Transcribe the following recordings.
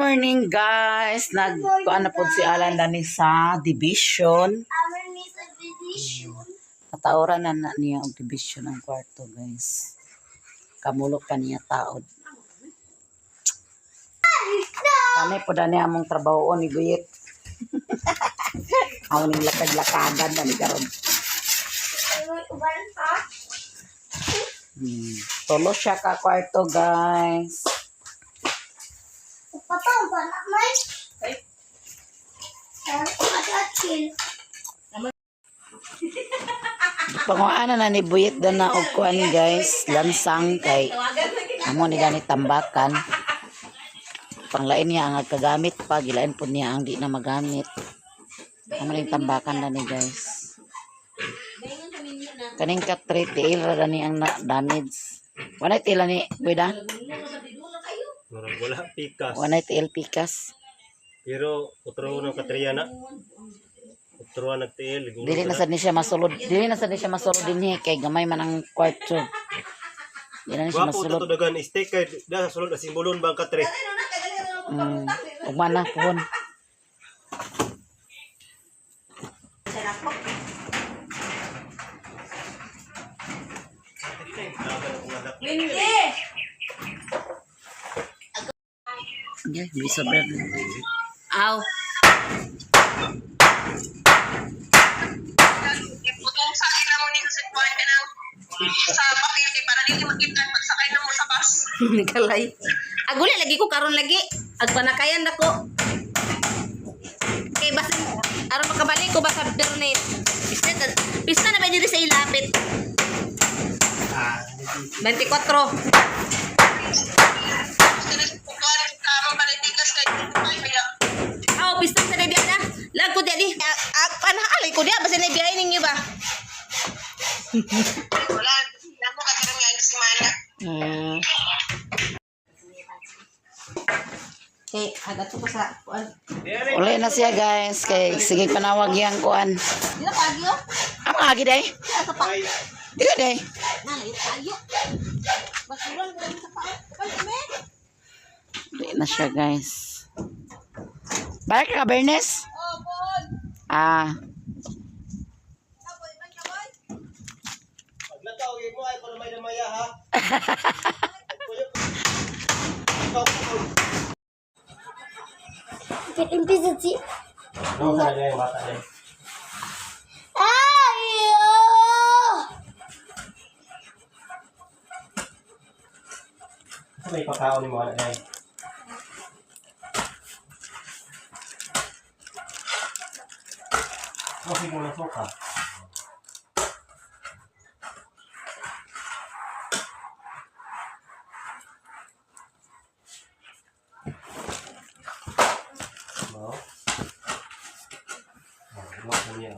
Morning, guys. Nag kuan na pod si Alan dani sa division. Aron mi sa division. Natauran na na niya og division ang kwarto, guys. Kamulok pa niya taod. Kami po dani among trabaho ni Guyit. Amo ning lakad-lakadan na ni karon. Uban pa. Tulo siya ka kwarto, guys. Patong pa na may. Ay. Panguana na ni Buyit na og kuan, guys, lansang kay amo ni gani tambakan. Panglain niya ang kagamit pa, gilain po niya ang di na magamit. Amo ning tambakan na ni, guys. Kaning katre tiil ra ni ang na damage. Wala tiil ni Buida? Murag wala pikas. Wala tiil pikas. Pero utro ng katriya na. Utro nagtiil. Dili na sad ni siya masulod. Dili na sad ni siya masulod dinhi kay gamay man ang kwarto. Dili na ni siya Gwapo masulod. to dagan steak kay da sa sulod asing bulon bang katre. Ugma na puhon. Okay, bisa bread. Aw. Iputong sa akin na mo ni sa kuwan ka ng sa papel kay para dili makita pagsakay na mo sa bus. Kalay. Aguli lagi ko karon lagi. Agpanakayan nako. Kay basin aron makabalik ko ba sa Bernet. Pista pista na ba diri sa ilapit? 24. Sila sa kuwan sa among panitikas kay ay kaya Aw, pista sa biyahe na. Lag ko di. Panaalay ko diya basin na biyahe ninyo ba? Wala na mo kasi nga ang semana. Kay agat ko sa kuan. Uli na siya, guys, kay sige panawag yang kuan. Dili pa agyo. Ang agi day. Sa pa. Di day. Na, agyo. Basuran ko sa pa. Kuan me. Uli na siya, guys. Balik ka, Bernes? Oh, bon. Ah, Paglakaw mo ay para may namaya ha. Impisa si. No sa lagay bata day. Ayo. Sa may pagkaon nimo ana day. Okay mo na suka. No. Oh, mo niya.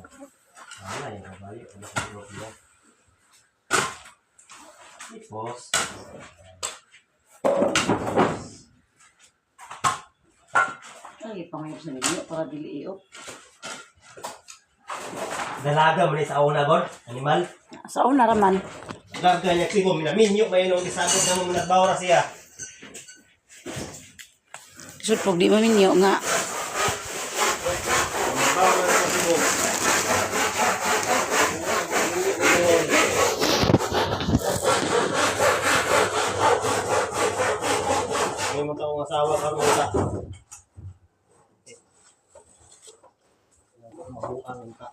Ano yung kabali? Ano sa niya? Tapos, ay, pangayop sa ninyo para dili iop. Dalaga man ni sa una god, animal. Sa una raman. Dalaga niya sigo minaminyo may nung gisabot na mo nagbawra siya. Sud pag di maminyo nga. Nagbawra na sigo. May mga taong asawa karon sa. Mabuang ka.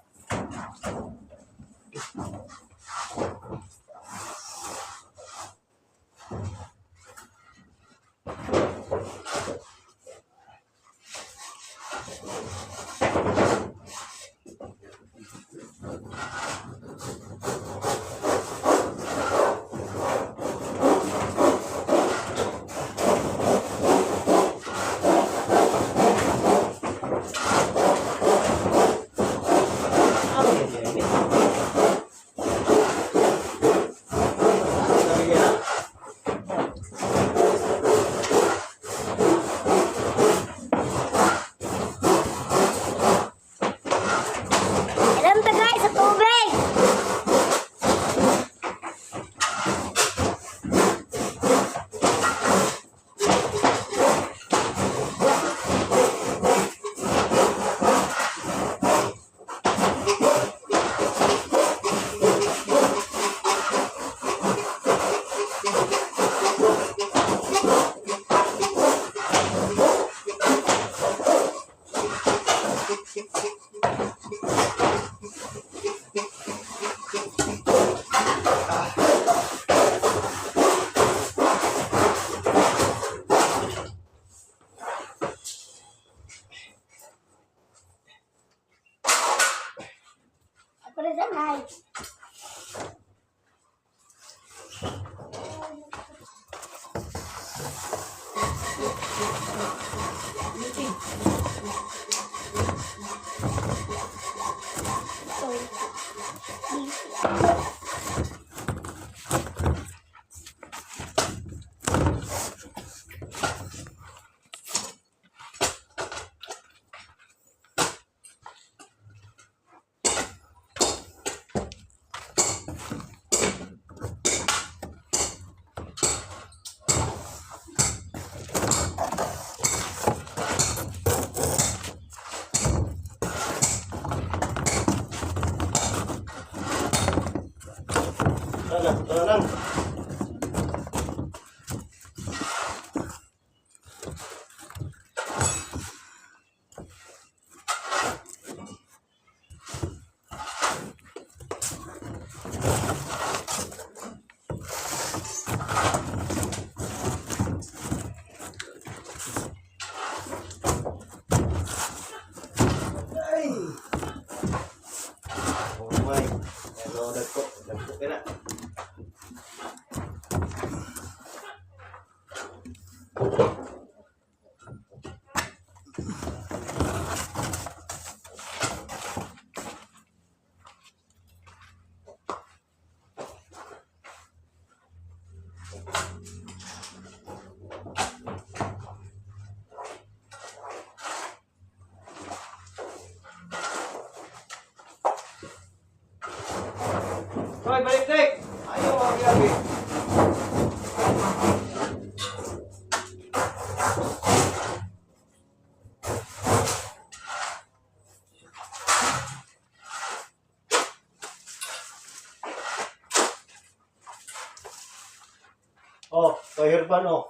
Danay. Sorry. Tara na, tara lang. Ay! Oh my. Hello, dagko. Dagko ka na. Hoy, balik tek. Ayaw mga grabe. Oh, kahirpan oh.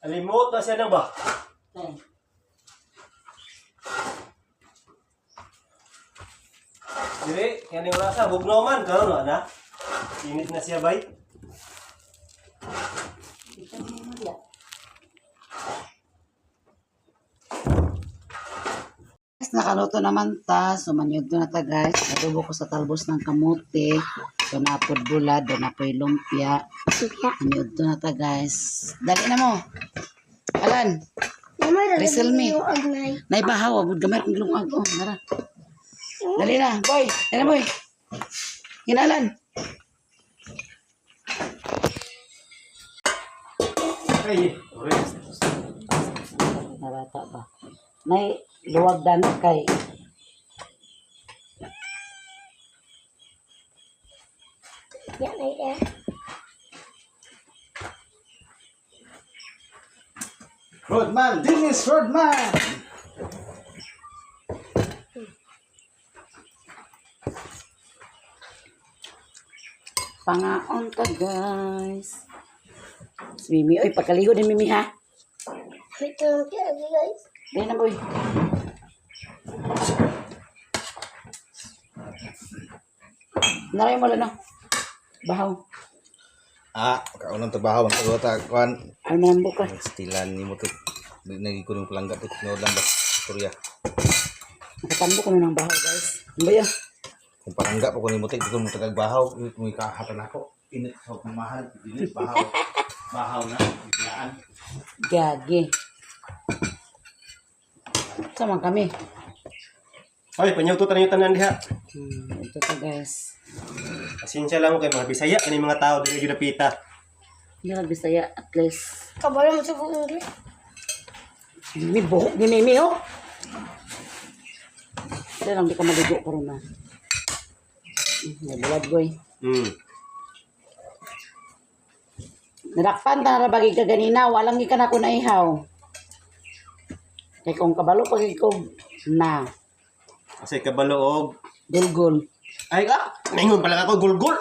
Alimot na siya na ba? Eh. Dire, yan yung rasa. Bugno man, karon na na. Init na siya bay. Guys, nakaluto naman ta. So, manyod na ta, guys. Adobo ko sa talbos ng kamote. Doon na po bulad. Doon na po lumpia. Manyod na ta, guys. Dali na mo. Alan, Resel me. Naibahaw. Agad gamay kong lungag. Oh, nara. Dali na, boy. Dali na, boy. Hinalan. Ay, orange. Narata ba? May luwag dan kay. Yan ay eh. Rodman, Dennis Rodman. Pangaon ka, guys. Si Mimi, oy, pagkaligo ni Mimi, ha? Wait lang kaya guys. Dahil na, boy. Naray mo lang, no? Bahaw. Ah, kaunang trabaho ang pagota kuan. Ano man buka? Stilan ni mo to. Di nagi ko ng palangga to tinood lang ba istorya. Nakatambo ko na ng bahaw, guys. Ano ba yan? Kung palangga pa ko nimo te, di ko mo tagag bahaw, kung ikahatan ako. Init sa mahal, dili bahaw. Bahaw na, biglaan. Gagi. Sama kami. Ay, panyawto tanan yung tanan diha. Ito to, guys. Pasensya lang ko kay mga Bisaya kani mga tao dili gyud napita. Hindi lang Bisaya, at least. Kabalo mo sa buong English. Mimi, buhok ni Mimi, oh. Kaya lang, di ka maligo ko rin, ah. May bulad, boy. Nadakpan ta na bagay ka ganina, walang ka na ko naihaw. Kay kung kabalo pag ikaw na Kasi kabalo og gulgul. ay ah, ningon pala ako gulgul.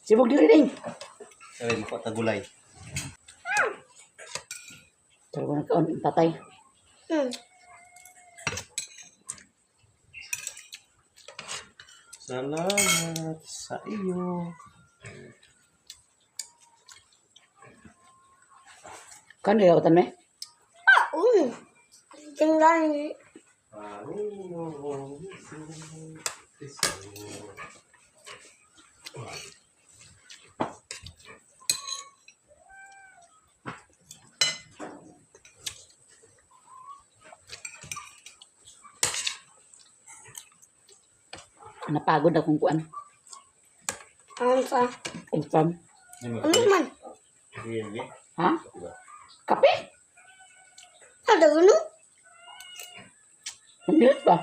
Sibog diri ding. Ay, mako tagulay. Pero ko nagkaon ang tatay. Salamat sa iyo. Kano yaw tan me? Ah, um. Tingnan. Panginoong Jesus. Napagod akong kuan. Ano sa? Confirm. Ano man? Ha? Kape? Ada gano? Nandilit ba?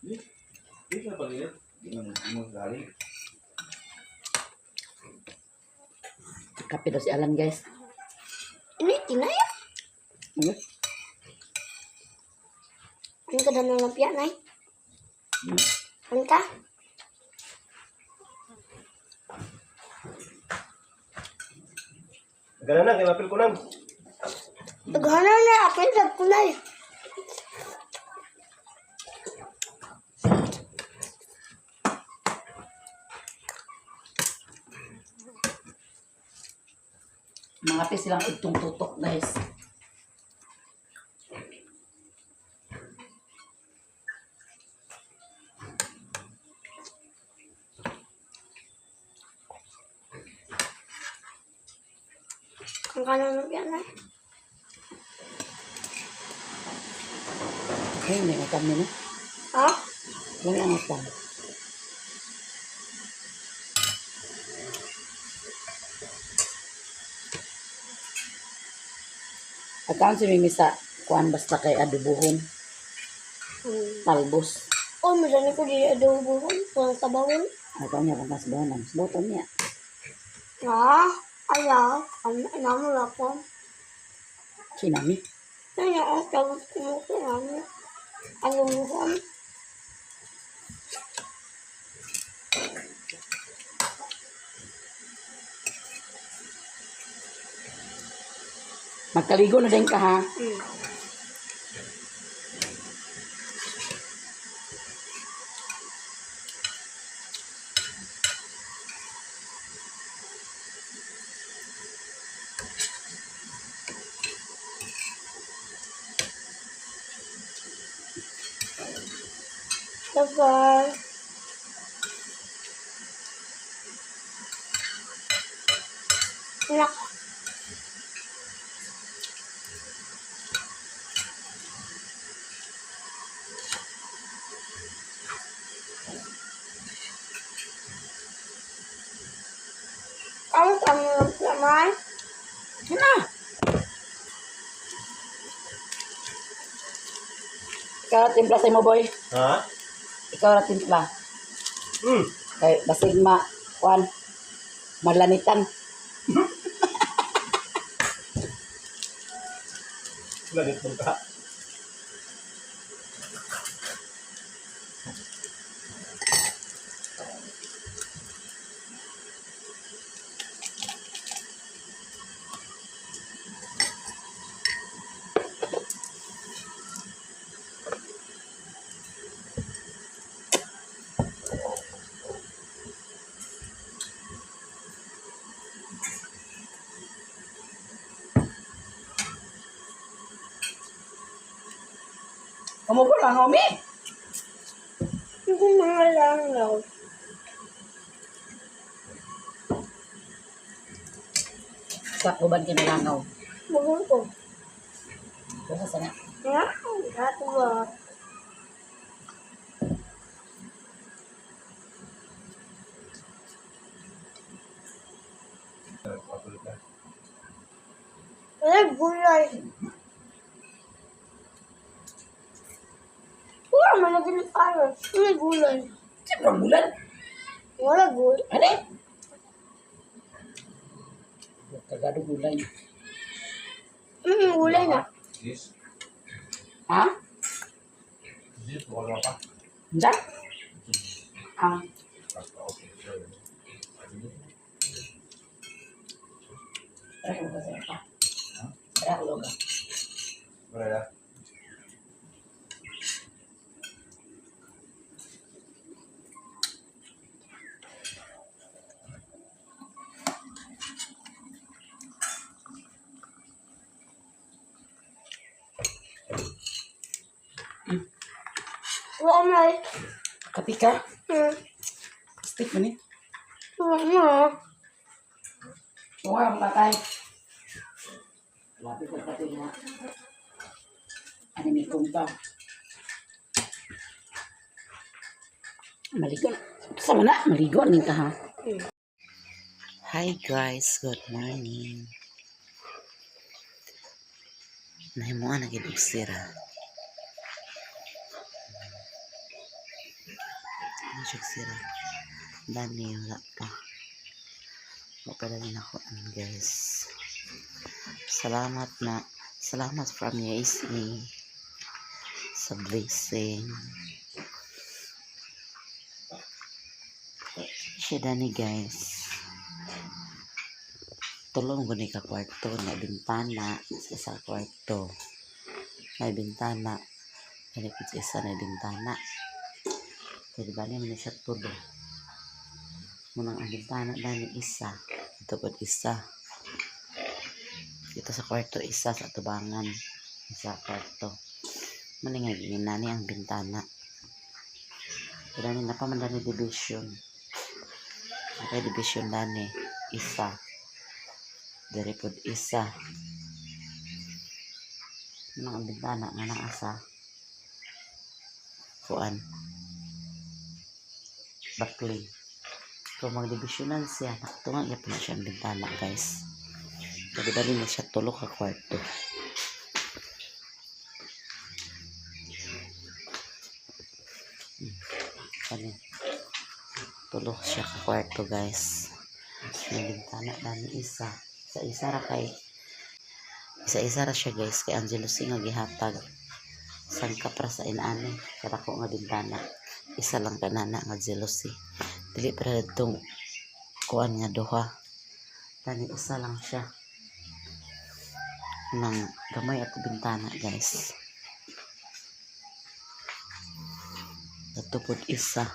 Di ka pagilit. Di mo galing. Kape daw si Alan, guys. Ini tinaya. Ano? Ano ka na ng piyan ay? Ano ka? Gana na kay mapil ko nang. Naghanap na apel sa kulay. Mga pe silang itong tutok, guys. Ang kanan ng piyan ay. Ay, may utang nila. Ha? Wala ang utang. Akaan si Mimi sa kuan basta kay adubuhon, talbos. Oh, madali ko di adobo ko. Walang sabawon. Akaan niya kung kasbahan ang sabutan niya. Ah, ayaw. Ang namo ko. Sinami. Ano ang tawag ko mo ko namo? Ano mo ko? Magkaligo na din ka ha. Bye-bye. Nak. Kamu kamu naman. Na! Ikaw ra timpla sa imo, boy. Ha? Ikaw ra timpla. Kay basig ma kuan malanitan. Langit mong ka. Kamu ko lang, Omi. Yung mga langaw. Sa uban kinalangaw. Bugon ko. Basta sana. Nga, katuwa. Eh, gulay. Wala man lagi ng carrots. May gulay. Siyempre, ang bulan. Wala gulay. Ano? Kagado gulay. Gulay na. Yes. Ha? Yes, wala pa. Unsa? Ah, tara ko sa pa. Tara ko loga. Wala na. Wala may. Kapi ka? Hmm. Stick man eh. Wala mo. Buka ang patay. Lapit ko pati nga. Ano may kumpa. Maligo. Sama na, maligo ning ka ha. Hi guys, good morning. Nahimuan na gid og sira. Ano siya sira? Dani wala pa. Mapadali na ako ano, guys. Salamat na. Salamat from USA sa blessing. Siya dani guys. Tulong ko ni ka kwarto na bintana sa isa kwarto. Na bintana. Dali po sa isa na bintana. Kaya di bali man na siya tulo. Munang ang bintana dani isa. Ito po isa. Dito sa kwarto isa sa tubangan. Isa kwarto. Muna nga nani ang bintana. Pero ni napaman dani division. Okay, division dani isa. Diri pod isa. Munang ang bintana nga naa sa kuan. Bakling. Kung magdibisyonan siya, nakatunga iya pa na siya ang bintana, guys. Dali-dali na siya tulo ka kwarto. Kani. Tulo siya ka kwarto, guys. May bintana dami isa. Sa isa ra kay isa-isa ra siya, guys, kay Angelo Singh nga gihatag. Sangkap ra sa inaani kadako nga bintana. Isa lang kanana nga jealousy. Dili pa ra itong kuan nga duha. Tani isa lang siya. Nang gamay at bintana, guys. Natupod isa.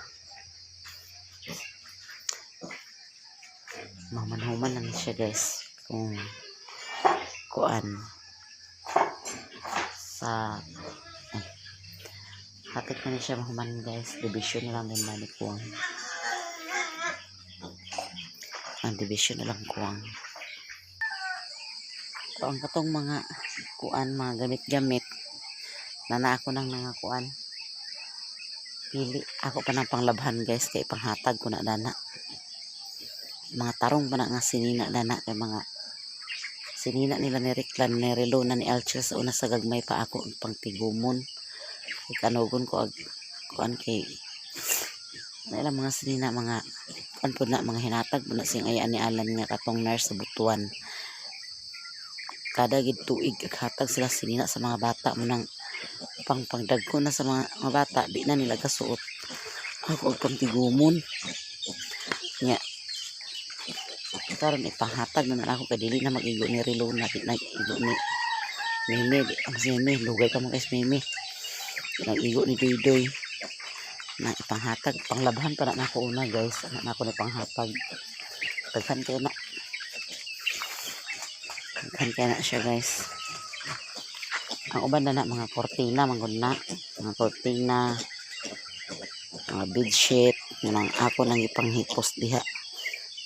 Mamanhuman lang siya, guys. Kung kuan sa ay, hapit na ni siya mahuman, guys. Division na lang din bali kuwang. Ang division na lang kuwang. So, ang katong mga kuan, mga gamit-gamit, nana ako ng mga kuan. Pili ako pa ng panglabhan, guys, kay panghatag ko na dana. Mga tarong pa na nga sinina dana kay mga sinina nila ni Riklan ni Relo na ni Alcher sa una sa gagmay pa ako ang pangtigumon. Kay kanugon ko ag kuan kay nila mga sinina mga kuan po na mga hinatag po na siyang ayaan ni Alan nga katong nurse sa Butuan. Kada gid tuig aghatag sila sinina sa mga bata mo nang pang pangdagko na sa mga bata di na nila kasuot. Ako og pangtigumon. Nya karon ipanghatag na na ako kay dili na mag-igo ni Rilona, di na igo ni Meme, di ang si Meme, lugay ka mo guys Meme. Di nag-igo ni Doydoy na ipanghatag, panglabhan pa na nako una guys, ana na ako na panghatag. Daghan kayo na. Daghan kayo na siya guys. Ang uban na na mga kortina, manggod na, mga kortina, mga bedsheet, yun ang ako nang ipanghipos diha.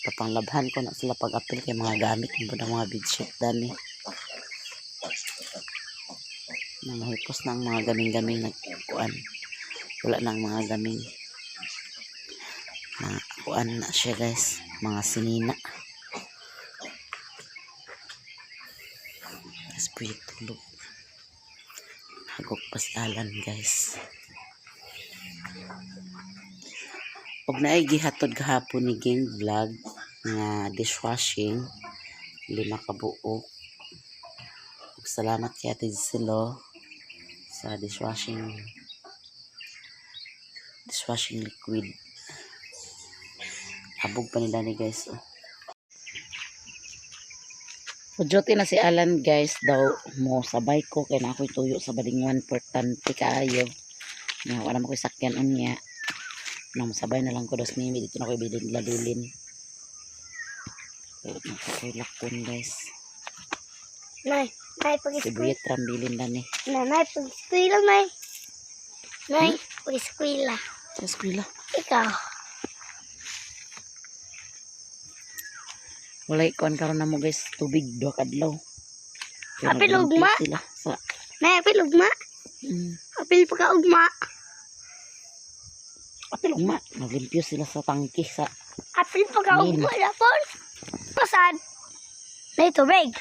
Papanglabhan ko na sila pag-apil kay mga gamit mo ang mga bedsheet dani. Nangahipos na ang mga gaming-gaming nagkuan. Wala na ang mga gaming. Na kuan na siya guys, mga sinina. Tapos puyat tulog. Hagok pa si Alan guys. Og naay gihatod gahapon ni Gang Vlog nga dishwashing lima ka buok. Ug salamat kay Ate Silo sa dishwashing liquid. Habog pa nila ni guys. Oh. Pujote na si Alan guys daw mo sabay ko kay na ako'y tuyo sa Balingwan, importante kaayo. Nga wala mo ko'y sakyan unya. Nang sabay na lang ko dos mimi dito na ko'y bilin ladulin. Tuyo na ko'y lakon guys. Nay, nay, Si pag-eskwela. Buyet rambilin na ni. Nay, nay, pag-eskwela, nay. Nay, pag-eskwela. Sa eskwela. Ikaw. Walay kuan karon na mo guys tubig duha ka adlaw. Pero Apil naglimpyo ugma. sila sa Nay, apil ugma. Apil pa ka ugma. Apil ugma. Naglimpyo sila sa tangke sa Apil pa ka Min. ugma lapon. Pasad. Nay, tubig.